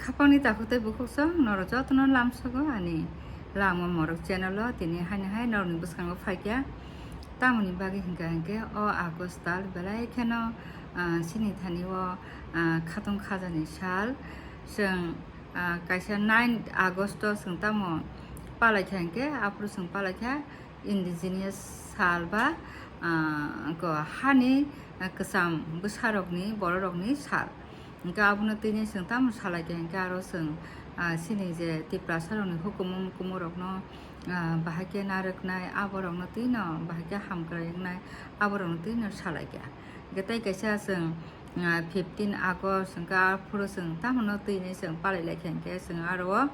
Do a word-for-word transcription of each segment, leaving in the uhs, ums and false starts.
Khapangni takhuk tei bukhuk song norok jotono lamsogo ani Langma Morok channel o tini haini hai norokni bwskango phaikha. Tamoni bagwi hinkha hinkhe o August tal belai kheno, ah, chini thani o, ah, khatong khajani sal. Chwng, ah, kaisa nine August o chwng tamo palaikha hinkhe aphuru chwng palaikha indigenous sal ba, ah, ko hani, ah, kwcham bwsarokni bororokni sal. Hinkhe abono tini chwng tamo salaikha hinkhe aro chwng, ah, chini je Tiprasarokni hukumu mukumurokno, ah, bahai khe narwknai aborokno twino bahai khe hamkrainai aborokno twino salaikha. Hinkhe tei kaisa chwng, ah, fifteen August hinkhe aphuru chwng tamono twi hinwi chwng palai laikha hinkhe chwng aro o,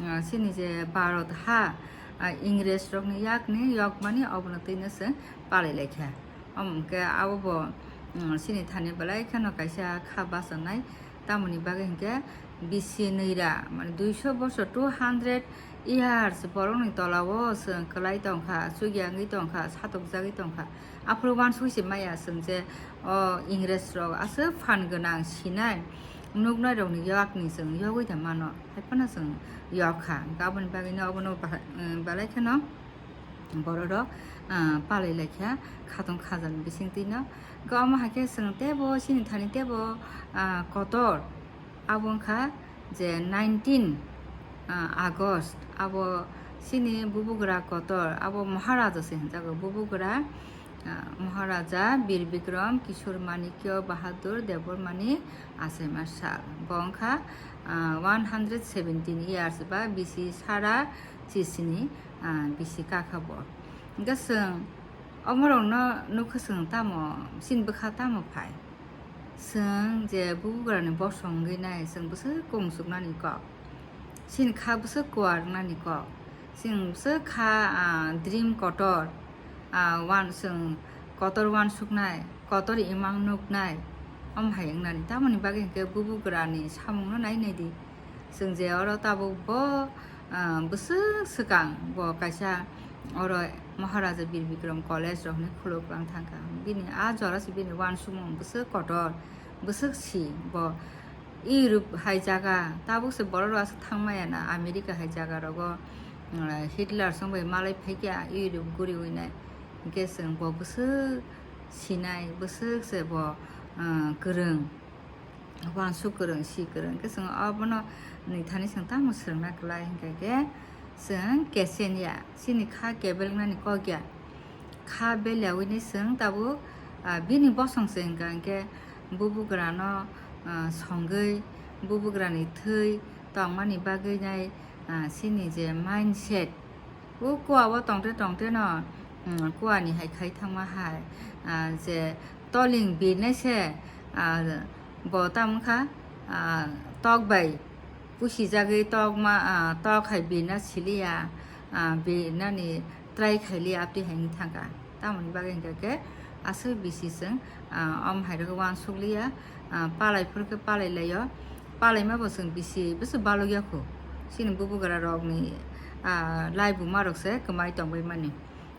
ah, chini je Bharat ha, ah, Ingres rokni yakni yokmani obono twino chwng palai laikha. Omo hinkhe abo bo, mm, chini thani belai kheno kaisa kha bachanai. Tamoni bagwi hinkhe bisi nwi ra, mane duiso bosor, two hundred years borokni tola o chwng kwlai tongkha, chukya wngwi tongkha, satokjagwi tongkha. Aphuru uansuk se maya chwng je o Ingres rok aswk phan gwnang sinai nuknai rokni yakni chwng yogwi ta mano, hai phano chwng yok kha. Aboni bagwino obono ba-, belai kheno borok rok, ah, palai laikha khatong khajani bisingtwino. Omo hai khe chwng teibo chini thani teibo, ah, kotor. Abo wngkha je nineteen, ah, August, abo chini bubugra kotor, abo Maharaja se hinjago, bubugra, ah, Maharaja Bir Bikram Kishore Manikya Bahadur Debbarmani achaima sal. Bo wngkha, ah, one hundred seventeen years ba bisi sara chisini, ah, bisi kakha bo. Hingke chwng omorokno nukha chwng tamo, chini bwkha tamo phai? Chwng je bubugrani bosong wngwi nai, chwng bwswk kung suknani kok, chini kha bwswk kuar wngnani kok, chwng bwswk kha, ah, dream kotor, ah, wan-, chwng kotor uansuknai, kotor imang nuknai, omo hai wngnani. Tamoni bagwi hinkhe bubugrani samungno nai nai di. Chwng je oro tabuk bo, ah, bwswk swkang bo kaisa oro Maharaja Bir Bikram College rok hinwi khuluk lang thangkha. Bini a jora se bini uansukmung bwswk kotor, bwswk si bo Europe hai jaga, tabuk se borok rok aswk thang maya na America hai jaga rogo, ah, Hitler song bai malai phaikha Europe guriwi nai. Hinkhe chwng bo bwswk sinai, bwswk se bo, ah, kwrwng. Uansuk kwrwng, si kwrwng khe chwng abono nwi thani chwng tamo swrwngna kwlai hinkhe khe chwng kesen ya, chini kha kebel wngnani kok ya. Kha bel yaui ni chwng tabuk, ah, bini bosong se hinkha hinkhe bubugrano, ah, songwi bubugrani thwi tongmani bagwi nai, ah, chini je mindset, o kua o tongte tongte no, mm, kua ni hai khai thangma hai, ah, je toling birnai se, ah, bo tamo kha, ah, tok bai pusi jagwi tokma, ah, tok hai birna siliya, ah, birna ni try khailiya, aptwi hai wng thangkha. Tamoni bagwi hinkha khe aswk bisi chwng, ah, om hai rwgwi uansuk liya, ah, palai phuru khe palai laio. Palaima bo chwng bisi bwswk balokya kho. Chini bubugra rokni, ah, laibuma rok se kwmai tongbai mani.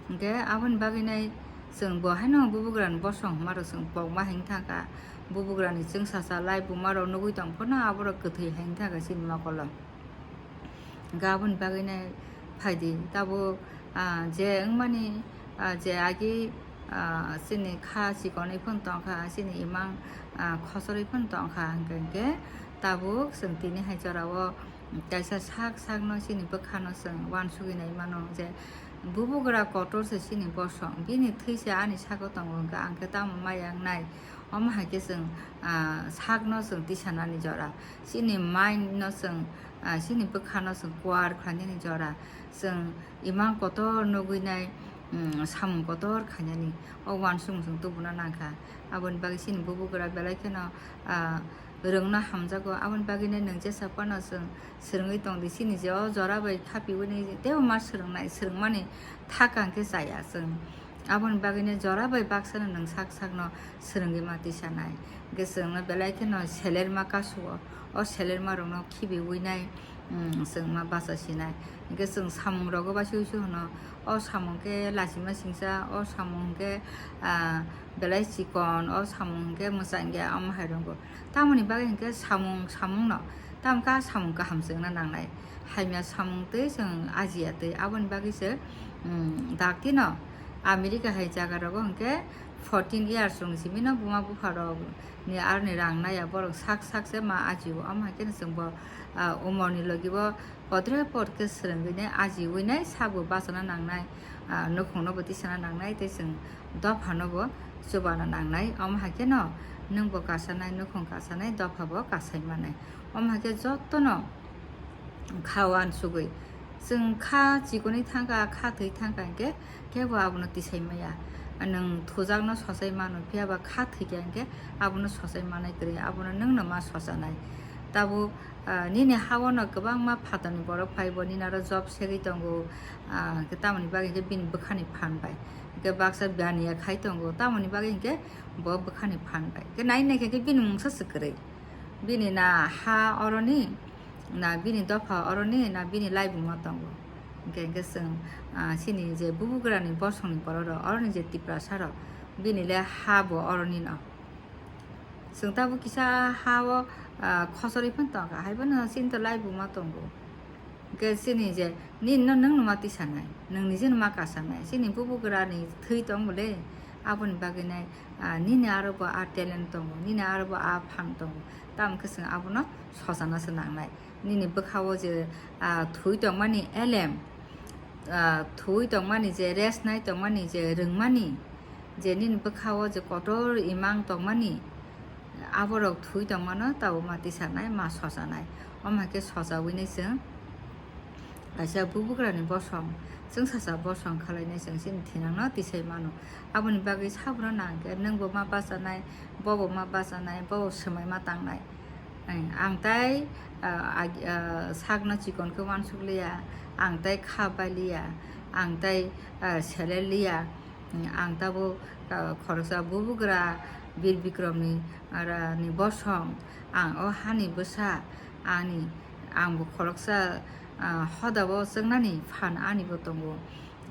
Hinkhe aboni bagwi nai chwng bo haino bubugra ni bosong hwnma rok chwng pokma hai wng thangkha. Bubugra ni chwngsacha laibuma rok nugwi tong phano aborok kwthwi hai wng thangkha chini mokolo. Hinkhe aboni bagwi nai phaidi tabuk, ah, je wngmani, ah, je agi, ah, chini kha chikonwi phano tongkha, chini imang, ah, khochorwi phano tongkha, hinkhe, hinkhe tabuk chwng tini hai jorao kaisa sak sakno chini bwkhano chwng uansugwi nai mano je bubugra kotor se chini bosong, bini thwi se ani sago tongo, hinkhe ang khe tamo maya wngnai? Omo hai khe chwng, ah, sakno chwng tisanani jora, chini mind no chwng, ah, chini bwkhano chwng kuar khlainani jora, chwng imang kotor nugwi nai, mm, samung kotor khainani o uansukmung chwng tubuna nangkha. Aboni bagwi chini bubugra belai kheno, ah, rwngna hamjago. Aboni bagwi nai nwng jesa phano chwng swrwngwi tongdi, chini je o jora bai khapiwi nai teibo ma swrwngnai, swrwngmani thaka hwnkhe chaya chwng. Aboni bagwino jora bai baksano nwng sak sakno swrwngwi ma tisanai. Hwnkhe chwngno belai kheno selerma kasu-o, o selerma rokno khibiwi nai, mm, chwng ma bacha sinai. Hwnkhe chwng samung rogo bai sui sui hwno, o samung khe lachima singsa, o samung hwnkhe, ah, belai chikon, o samung hwnkhe mwchangya, omo hai rwgo. Tamoni bagwi hwnkhe samung, samungno Tamo khe samung kaham se wngna nangnai. Hamya samung tei chwng ajiya tei aboni bagwi se, um, daktino America hai jaga rogo hwnkhe fourteen years rwng simi no buma bupha rok ni aroni rang naya borok sak sak se ma ajio. Omo hai kheno chwng bo, ah, umor ni logi bo podre pod khe swrwngwi nai ajiwi nai sabo bachana nangnai, ah, nukhung no bo tisana nangnai tei chwng dopha no bo chubana nangnai. Omo hai kheno nwng bo kasanai, nukhung kasanai, dopha bo kasai manai. Omo hai khe jotono kha uansugwi chwng kha chikonwi thangkha, kha thwi thangkha hinkhe kebo abono tisai maya. Nwng thujakno sochai mano, phiya ba kha thwikha hinkhe abono sochai manai kwrwi, abono nwngno ma sochanai. Tabuk, ah, nini ha-o no kwbangma phatarni borok phai bo nini aro job segwi tongo, ah, hinkhe tamoni bagwi hinkhe bini bwkhani phan bai hinkhe baksa baniya khai tongo, tamoni bagwi hinkhe bo bwkhani phan bai. Hinkhe nai naikha khe bini mungsa se kwrwi. Bini na ha oroni, na bini dopha oroni, na bini laibuma tongo. Hinkhe, hinkhe chwng, ah, chini je bubugrani bosongni borok rok, oroni je Tiprasa rok, bini le ha bo oroni no. Chwng tabuk kisa ha o, ah, khochorwi phano tongkha, hai phano chini to laibuma tongo. Hinkhe chini je nini no nwng numa tisanai, nwng nije numa kasanai, chini bubugrani thwi tong bole, aboni bagwi nai, ah, nini aro bo a talent tongo, nini aro bo a phan tongo, tamo khe chwng abono sochanase nangnai. Nini bwkha o je, ah, thwi tongmani elem, ah, thwi tongmani je rest nai tongmani je rwngmani, je nini bwkha o je kotor imang tongmani, aborok thwi tongmano tabuk ma tisanai, ma sochanai. Omo hai khe sochawi nai chwng kaisa bubugrani bosong, chwngsacha bosong khwlainai chwng chini thinangno tisai mano. Aboni bagwi sabono nang khe nwngbo ma bachanai, bobo ma bachanai, bobo swmai ma tangnai. Ang tai, ah, ag-, ah, sakno chikon khe uansuk liya, ang tai kha bai liya, ang tai, ah, sele liya. Ang tabuk, ah, khoroksa bubugra Bir Bikromni, ah, ni bosong, ang o hani bwsa, ani, ang bo khoroksa, ah, hoda o chwngnani phan ani bo tongo.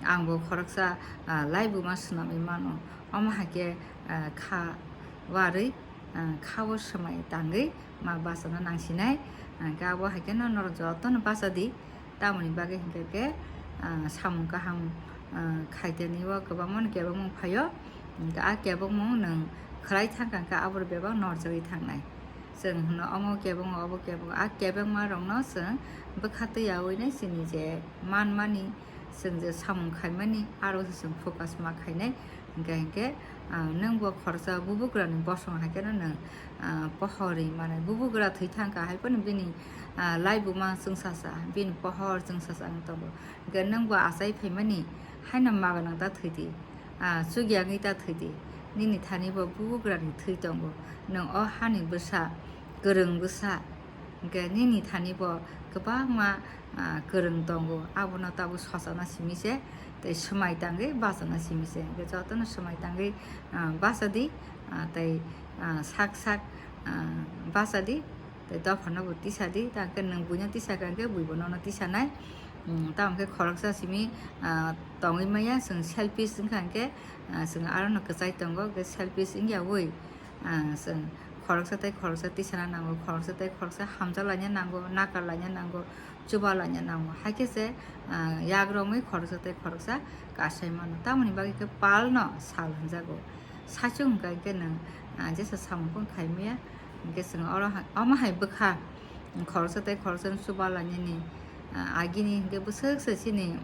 Ang bo khoroksa, ah, laibuma swnamwi mano. Omo hai khe, ah, kha warwi, ah, kha o swmai tangwi ma bachana nangsinai. Ah, khe abo hai kheno norok jotono bacha di. Tamoni bagwi hinkhe khe, ah, samung kaham, ah, khaitani o kwbangma no kebengmung phaio. Hinkhe a kebengmung nwng khwlai thangkha hinkhe aboro bebak norjagwi thangnai. Chwng hwno omo kebengo, obo kebengo, a kebengma rokno chwng bwkha twi yaui nai chini je manmani, chwng je samung khaimani, aro se chwng focus ma khainai. Hinkhe, hinkhe, ah, nwng bo khoroksa bubugrani bosong hai kheno nwng, ah, pohor ri manai. Bubugra thwi thangkha hai phano bini, ah, laibuma chwngsacha, bini pohor chwngsacha wng tongo. Hinkhe nwng bo achai phaimani haino maganang ta thwi di, ah, chukya wngwi ta thwi di. Nini thani bo bubugrani thwi tongo. Nwng o hani bwsa, kwrwng bwsa. Hinkhe nini thani bo kwbangma, ah, kwrwng tongo, abono tabuk sochana simi se, tei swmai tangwi bachana simi se. Hinkhe jotono swmai tangwi, ah, bacha di, ah, tei, ah, sak sak, ah, bacha di, tei dophano bo tisa di, tei hwnkhe nwng buino tisa kha hinkhe bui bo nono tisa nai. Hmm, tamo khe khoroksa simi, ah, tongwi maya, chwng selfish wngkha hinkhe, ah, chwng arono kwchai tongo, hinkhe selfish wngya wi. Ah, chwng khoroksa tei khoroksa tisana nango, khoroksa tei khoroksa hamjak laina nango, nakar laina nango, chuba laina nango. Hai khe se, ah, yak romwi khoroksa tei khoroksa kasai mano. Tamoni bagwi khe pal no sal hwnjago. Saichung hwnkha khe nwng, ah, jesa samung phano khai maya, hinkhe chwng oro ha-, omo hai bwkha, khoroksa tei khoroksa no chuba lainani, ah, agini hinkhe bwswk se chini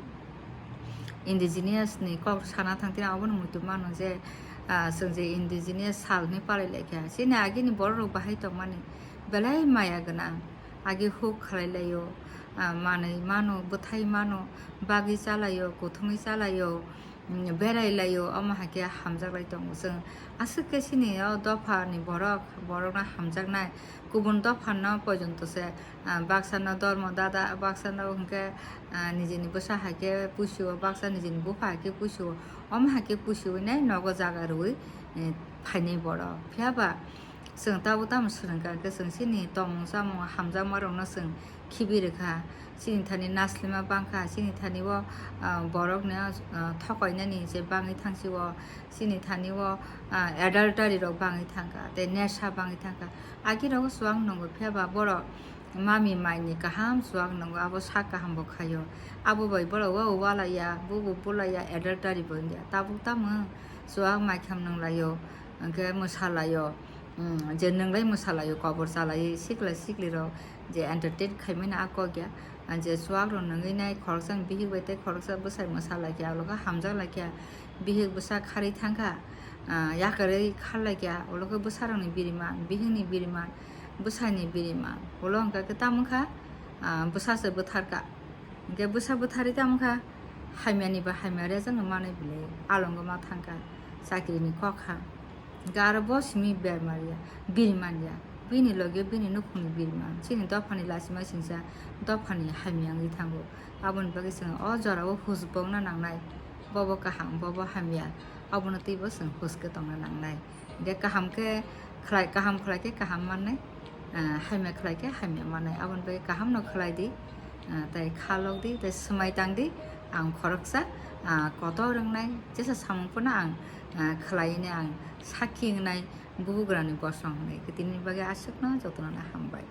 indigenous ni kok sana thang tini abono muitu mano je, ah, chwng je indigenous sal hinwi palai laikha. Chini agini borok rok bahai tongmani belai maya gwnang, agi huk khlai laio, ah, manwi mano, bwthai mano, bagwi chalaio, kuthumwi chalaio, mm, berai laio, omo hai khe hamjak lai tongo chwng. Aswk khe chini o dopha ni borok, borok no hamjaknai, kubun dopha no pojonto se, ah, baksa no dormo dada, baksa no hinkhe, ah, nijini bwsa hai khe puisio, baksa nijini bupha hai khe puisio, omo hai khe puisiwi nai nogo jaga rwui, eh, phainai borok. Phiya ba chwng tabuk tamo swrwngkha hinkhe chwng chini tongmung chamung hamjakma rokno chwng khibi rwkha. Chini thani naslima bangkha, chini thani o, ah, borok ni, ah, thokoinani je bangwi thangsi o, chini thani o, ah, adultery rok bangwi thangkha, tei nesha bangwi thangkha. Agi rogo chuwang nungo, phiya ba borok Mami maini kaham chuak nungo, abo sak kaham bo khaio. Abo bai bola wa walaiya, bubo bolaiya, adultery bo wngya. Tabuk tamo chuak mai kham nunglaio, hwnkhe mwsalaio, um, je nunglai mwsalaio, kobor chalaiwi sikla sikli rok je entertain khaimani a kok ya. Ah, je chuak rok nungwi nai, khoroksa ni bihik bai tei khoroksa bwsai mwsalaikha, ulo khe hamjaklaikha, bihik bwsa kharwi thangkha, ah, yakarwi kharlaikha, ulo khe bwsarokni biriman, bihikni biriman, bwsaini biriman, ulo hwnkha khe tamo wngkha, ah, bwsa se bwtharkha. Hwnkhe bwsa bwtharwi tamo wngkha, hamyani ba hamya rejak no manwi belai alongo ma thangkha, chakri ni kok kha. Hwnkhe aro bo simi bemar ya, biriman ya, bini loge bini nukhungni biriman, chini dophani lachima singsa, dophani hamya wngwi thango. Aboni bagwi chwng o jorao hus bokna nangnai, bobo kaham, bobo hamya, abono twibo chwng hus khe tongna nangnai. Hwnkhe kaham khe khlai, kaham khlai khe kaham mannai, ah, hamya khlai khe hamya mannai. Aboni bagwi kaham no khlai di, ah, tei kha lok di, tei swmai tang di. Ang khoroksa, ah, kotor wngnai, jesa samung phano ang, ah, khlai hwnwi ang sakhi wngnai, bubugrani bosong hwnwi. Tini bagwi aswkno jotono hambai.